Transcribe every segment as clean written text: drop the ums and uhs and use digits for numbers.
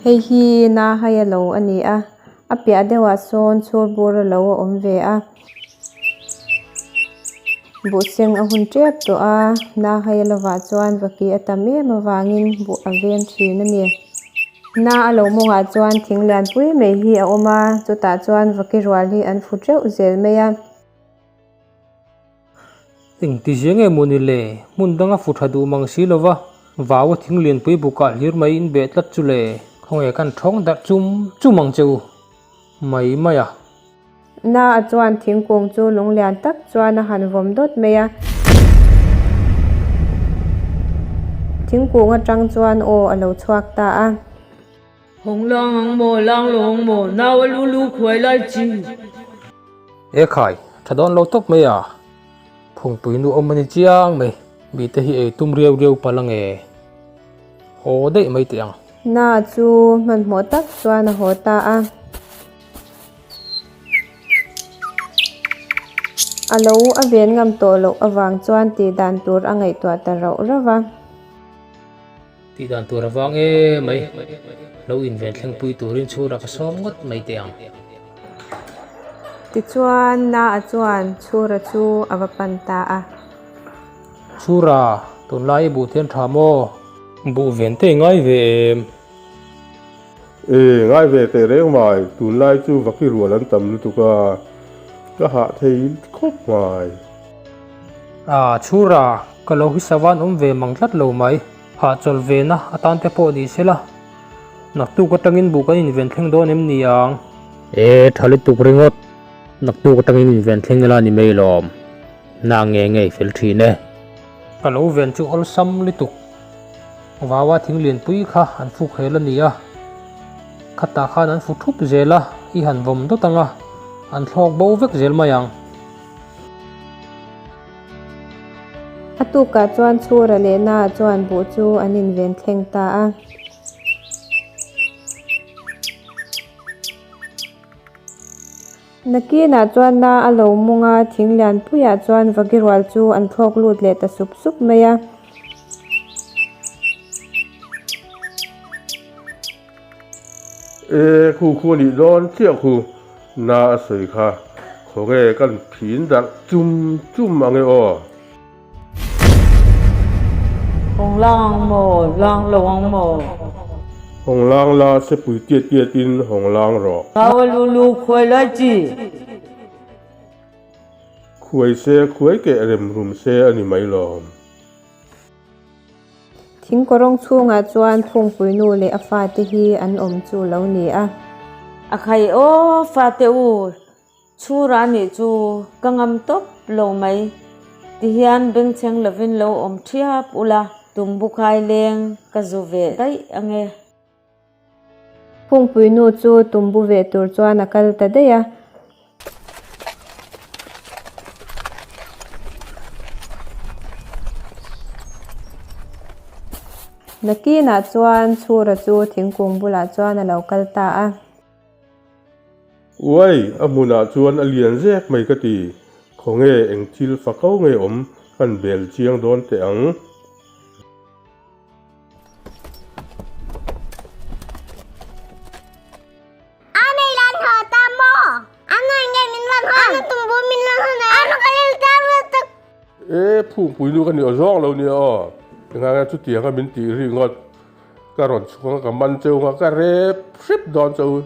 Hei hi Nahaia lo a ni a, a piah deuhah sawn chhurbura lo a awm ve a. Buhseng a hun tep tawh a, Nahaia lovah chuan vaki a tam em avangin buh a veng thin a ni. Na a lo mawngah chuan thing lianpui mai hi a awm a, chutah chuan vaki rual hi an fu teuh zel mai a. Engti zia nge maw ni le? Hmun danga fu tha duh mang si lova, vau a thing lianpui bukah hlir mai in beh tlat chu le. Khawnge kan thawng darh chum chum ang che u mai mai a. Na a chuan thingkung chu lung lian tak chuan a han vawm dawt mai a. Thingkung atang chuan aw a lo chhuak ta a. Hawng lang ang maw, lang lo ang maw, nau a lu lu khuai lai chi. E khai, tha dawn lo tawp mai a, phungpui nu awm a ni chiang mai, mite hi ei tum riau riau palh ange, haw daih mai teh ang. Na chu hmanhmawh tak chuan a haw ta a. A lo a ven ngam tawh loh avang chuan tih dan tur a ngaihtuah ta rauh rauh a. Tih dan tur avang e mai, lo inven thlengpui turin chhura ka sawm ngawt mai teh ang. Tichuan, Naa chuan chhura chu a va pan ta a. Chhura, tunlai i buh thian tha maw? Buh ven te i ngai ve em? E, ngai ve teh reng mai, tunlai chu vaki rual an tam lutuk a, ka hah thei khawp mai. A, Chhura, ka lo hi savan awm ve mang tlat lo mai. Hahchawlh ve na atan te pawh ni sela, naktuk atangin buh kan inven thleng dawn em ni ang? E, tha lutuk ringawt, naktuk atangin inven thleng ila ni mai lawm. Na nge ngei fel thin e. Ka lo ven chu awlsam lutuk. Vaua thing lianpui kha an fuk hel a ni a, khatah khan an fu thup zel a, i han vawm dawt ang a, an thlawk bo vek zel mai ang. A tukah chuan Chhura leh Naa chuan buh chu an inven thleng ta a. Nakinah chuan Naa a lo mung a, thing lianpuiah chuan Vagirual chu an thlawk lut leh ta sup sup mai a. E, khu khu a nih dawn chiah khu, na a sawi kha, khawnge kan phin darh chum chum ang e aw. Hawng lang ang maw, lang lo ang maw? Hawng lang la, sepui tiat tiat in hawng lang rawh. Nau a lu lu khuai lai chi. Khuai se, khuai keh rem rum se a ni mai lawm. Thingkawrawng chhungah chuan Phungpui nu leh a fate hi an awm chu lo ni a. A khai aw fate u, chhura nih chu ka ngam tawp lo mai. Tihian bengchheng lovin lo awm thiap ula, tumbukhai leng ka zu ve daih ange. Phungpui nu chu tumbu ve tur chuan a kal ta daih a. Nakinah chuan Chhura chu thingkung bulah chuan a lo kal ta a. Uai, a hmunah chuan a lian zek mai ka ti. Khawnge eng thil fako nge awm kan bel chiang dawn teh ang. E phungpui nu ka ni aw zawng lo nia aw engah nge chutiang a min tih ri ngawt ka rawn chhuk anga ka man cheu anga ka rep hrep dawn cheu.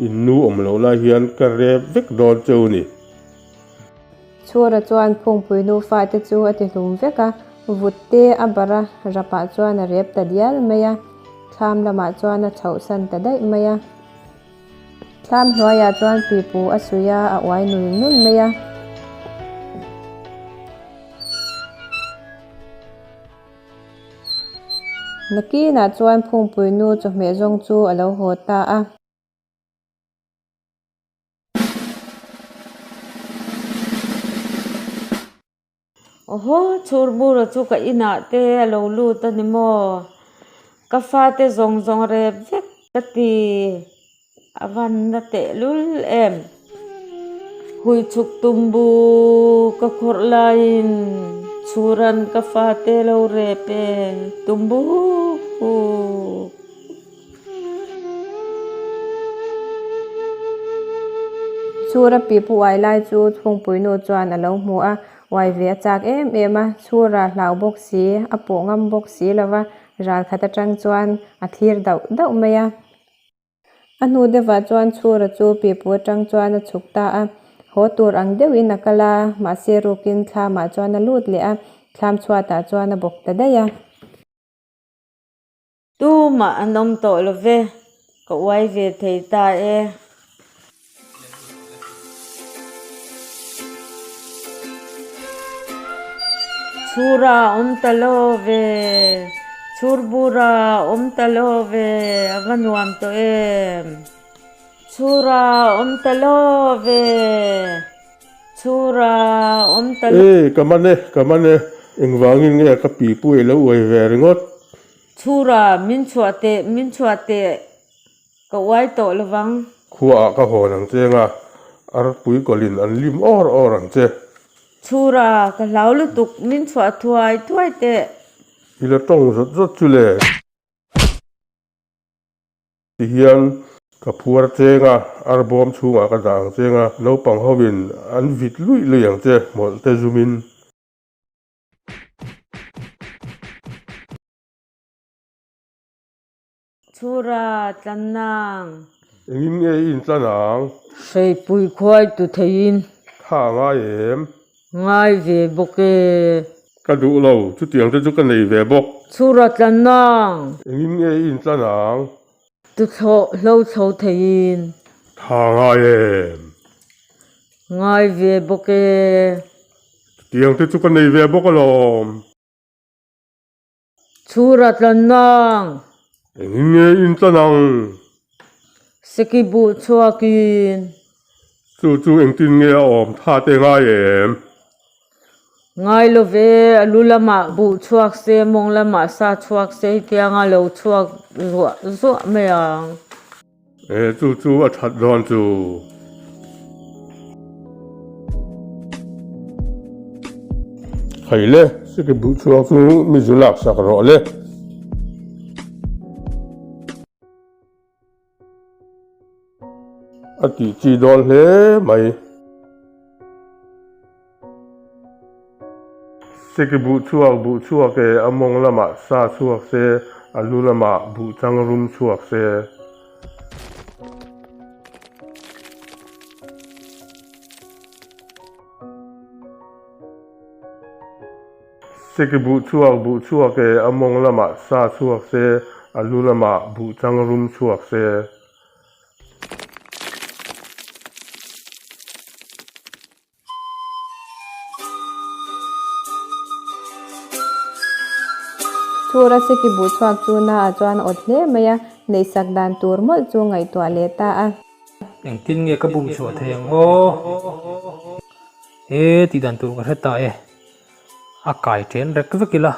In nu awm loh lai hian ka rep vek dawn cheu ni. Chhura chuan Phungpui nu fate chu a ti hlum vek a, vut te a barh a, rapah chuan a rep ta dial mai a, thlam lamah chuan a chhohsan ta daih mai a. Thlam hnuaiah chuan pipu a suih a, a uai nul nul mai a. Nakinah chuan Phungpui nu chawhmeh zawng chu a lo haw ta a. Awhaw, chhurbura chu ka inah te a lo lut a ni maw? Ka fate zawng zawng rep vek ka ti a van na tehlul em? Hui chhuk tumbu ka khawrh laiin Chhuran ka fate lo rep e, tum buk buk. Chhura pipu uai lai chu chhungpuinu chuan a lo hmu a, uai ve a chak em em a, Chhura hlau bawk si, a pawh ngam bawk si lo va, ral khat atang chuan a thlir dauh dauh mai a. A hnu deuhah chuan Chhura chu pipu atang chuan a chhuk ta a, haw tur ang deuhin a kal a, mahse rukin thlamah chuan a lut leh a, thlam chhuatah chuan a bawk ta daih a. Tumah an awm tawh lo ve, ka uai ve thei ta e. Chhura awm ta lo ve, chhurbura awm ta lo ve, a va nuam tawh em. Chhura awm ta lo ve, chhura awm ta lo. E, ka man e, ka man e, engvangin nge ka pipu i lo uai ve ringawt? Chhura, min chhuah teh, min chhuah teh. Ka uai tawh lovang. Khuaah ka hawn ang che nga, arpui kawlin an lim awr awr ang che. Chhura, ka hlau lutuk, min chhuah thuai thuai teh. I la tawng zawt zawt chu le. Tihian ka phuar cheng a, arbawm chhungah ka dah ang cheng a, naupang hovin an vit luih luih ang che, hmawlh te zumin. Chhura tlan nang. Engin nge i intlan ang? Hreipui khuai tu theiin. Tha a ngai em? Ngai ve bawk e. Ka duh lo, chutiang te chu ka nei ve bawk. Chhura tlan nang. Engin nge i intlan ang? Tuthlawh hlo chho theiin. Tha a ngai em? Ngai ve bawk e. Chutiang te chu ka nei ve bawk alawm. Chhura tlan nang. Engin nge in tlan ang? Seki buh chhuakin. Chu chu engtin nge a awm tha te ngai em? Ngai lo ve, a lu lamah buh chhuak se, mawng lamah sa chhuak se hetianga lo chhuak zuah zuah mai ang. E, chu chu a that dawn chu. Hei le, siki buh chhuak chu mi zu lak sak rawh le. A tih chi dawn hle mai. Siki buh chhuak buh chhuak e, a mawng lamah sa chhuak se, a lu lamah buh chang rum chhuak se. Siki buh chhuak buh chhuak e, a mawng lamah sa chhuak se, a lu lamah buh chang rum chhuak se. Chhura seki buh chhuak chu na ah chuan a awt hle mai a, neihsak dan tur mawlh chu ngaihtuah leh ta a. Engtin nge ka bum chhuah thei ang aw? He tih dan tur ka hre ta e. A kai ṭen rek vek ila,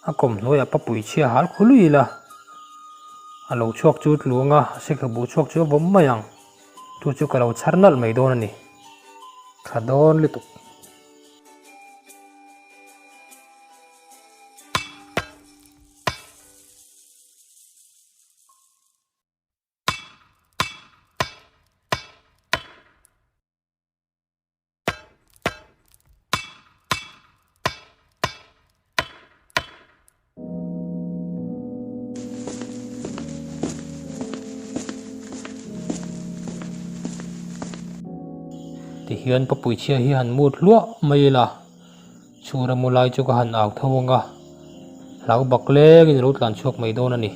a kawmhnuaiah papui chhia hal khului ila, a lo chhuak chu tluanga seki buh chhuak chu a vawm mai ang. Chu chu ka lo chhar nalh mai dawn a ni. Tha dawn lutuk. Tihian papui chhia hi han mut hluah mai ila chhura mu lai chu ka han au tho ang a hlau bak lengin a lo tlan chhuak mai dawn a ni.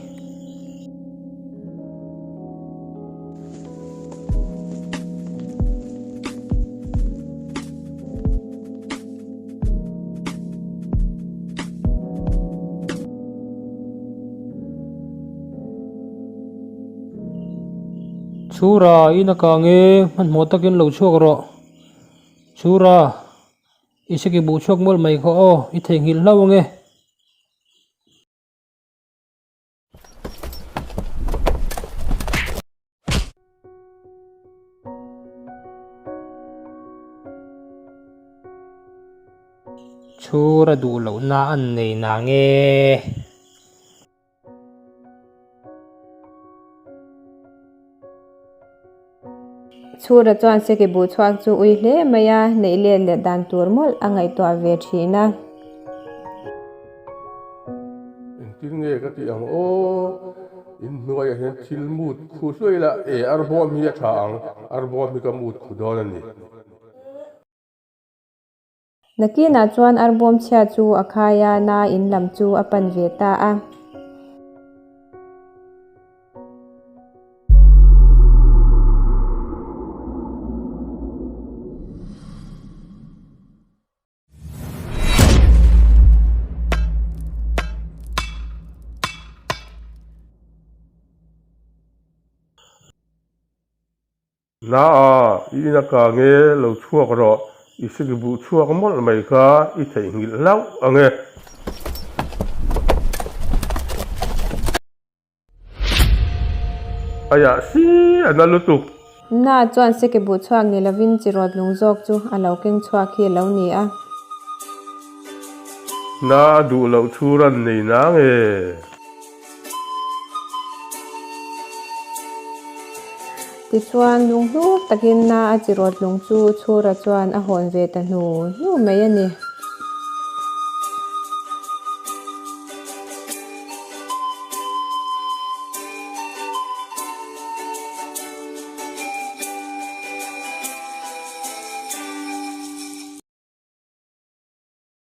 Chhura, in a kang e, hmanhmawh takin lo chhuak rawh. Chhura, i seki buh chhuak mawlh mai kha aw, i theihnghilh hlauh ange. Chhura duh lohna an nei nange? Chhura chuan seki buh chhuak chu ui hle mai a, neih let leh dan tur mawlh a ngaihtuah ve thin a. Engtin nge ka tih ang aw, in hnuaiah hian thil mut khu hluai ila e arbawm hi a tha ang, arbawm hi ka mut khu dawn a ni. Nakinah chuan arbawm chhia chu a khai a, na in lam chu a pan ve ta a. Na a, i in a kang e, lo chhuak rawh, i sik buh chhuak mawlh mai kha i theihnghilh hlauh ang e. Aiah si a na lutuk. Na chuan seke buh chhuak ni lovin chi rawt lung zawk chu a lo keng chhuak hi a lo ni a. Na a duh loh chu ran nei nang e. Tichuan lung hlur takin na a chi rawt lung chu Chhura chuan a hawn ve ta hnu hnu mai a ni.